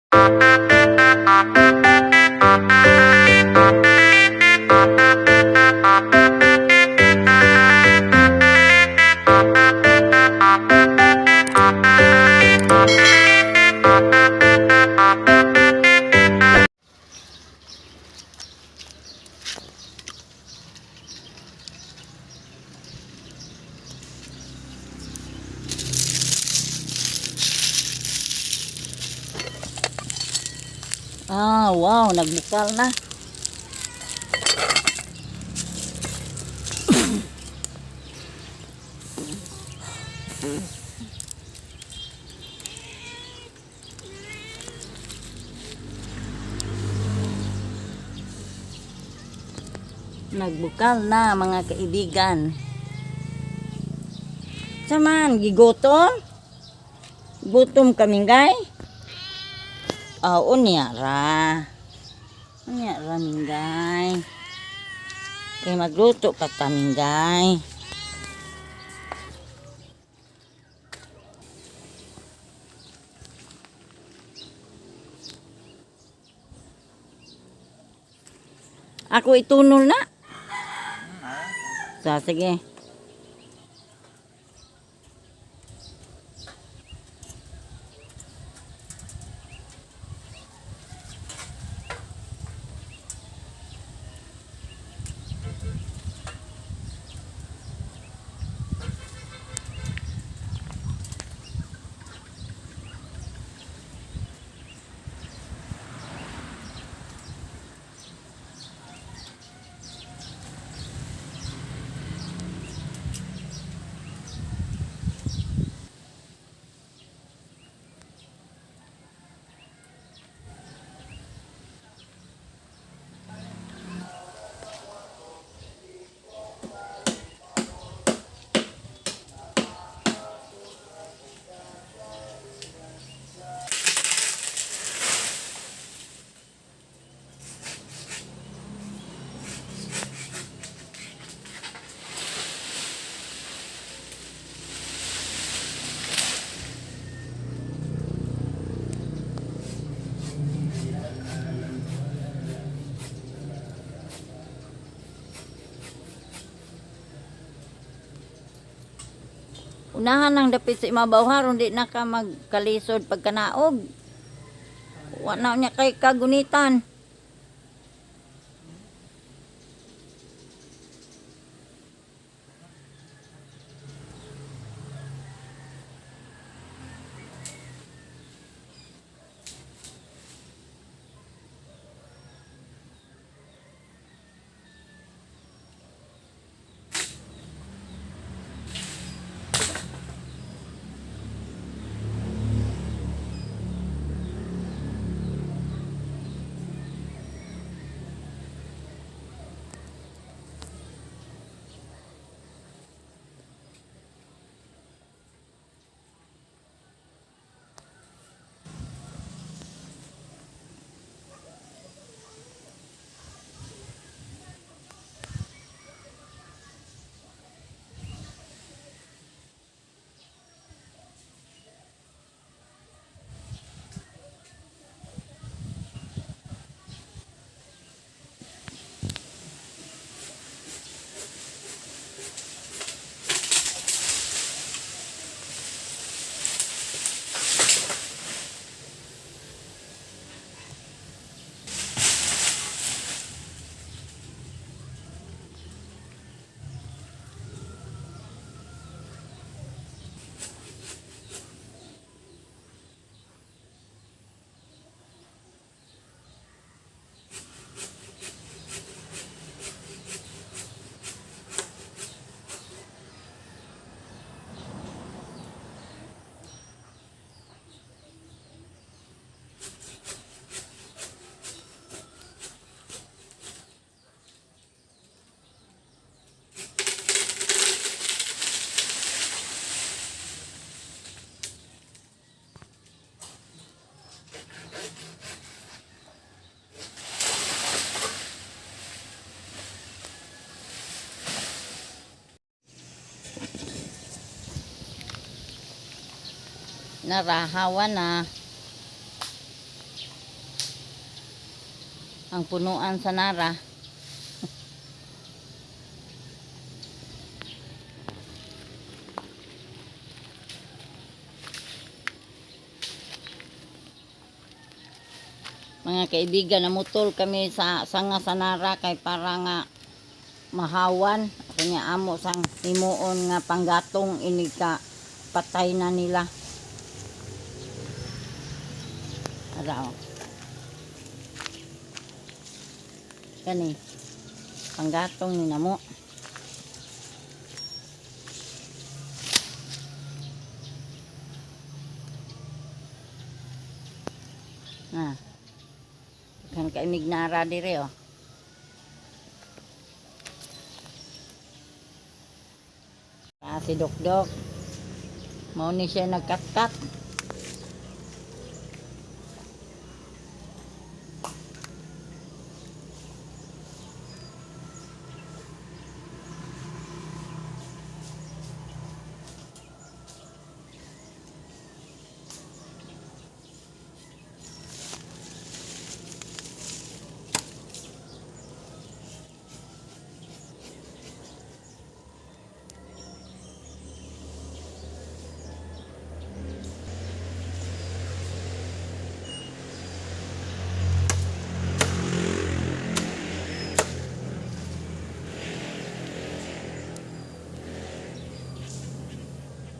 Ah, wow, nagbukal na. Nagbukal na, mga kaibigan. Saman, gigutom? Gutom kaming gay? Ah, unya ra. Unya ra, minggay. Kay magluto pa ta, minggay. Ako itunol na. Sa sige. Unahan ang dapit sa imabaw haron di na ka magkalisod pagkanaog. Wa na niya kay kagunitan. Narahawa na. Ang punuan sa nara. Mga kaibigan, namutol kami sa sanga sa nara kay para nga mahawan. Kanya amo sang himuon nga panggatong ini ka patay na nila. Ara oh. Kani panggatong ni namo. Na. Kan kaimig nara dire oh. Ah, si Dokdok. Mao ni siya nagkatkat.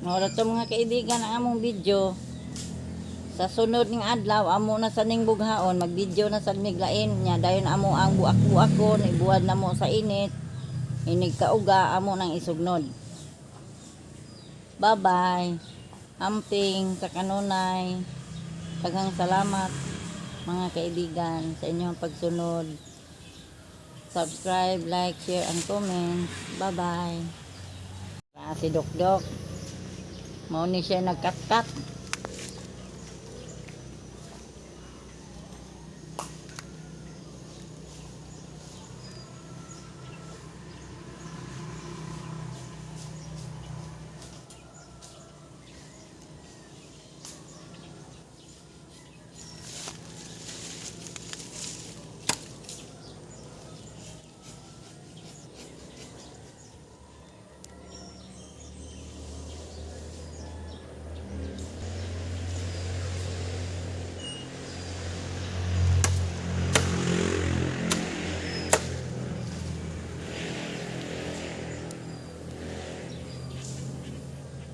Mao ra to, mga kaibigan, ang among video. Sa sunod ng adlaw, amo na sa ning bughaon, mag-video na sad miglain nya dayon amo ang buak-buakon, ibuad na mo sa init. Inig kauga amo nang isugnod. Bye-bye. Amping sa kanunay. Daghang salamat, mga kaibigan, sa inyong pagsunod. Subscribe, like, share, and comment. Bye-bye. Ah, si Dokdok. Mao ni siya nagkatkat.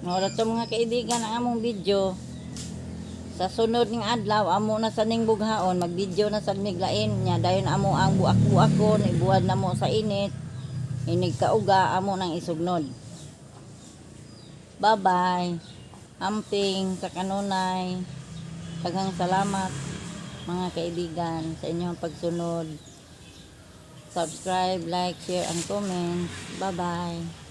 Mao ra to, mga kaibigan, ang among video. Sa sunod ng adlaw, amo na sa ning bughaon, mag-video na sad miglain nya dayon amo ang buak-buakon, ibuad na mo sa init. Inig kauga amo nang isugnod. Bye-bye. Amping sa kanunay. Daghang salamat, mga kaibigan, sa inyong pagsunod. Subscribe, like, share, and comment. Bye-bye.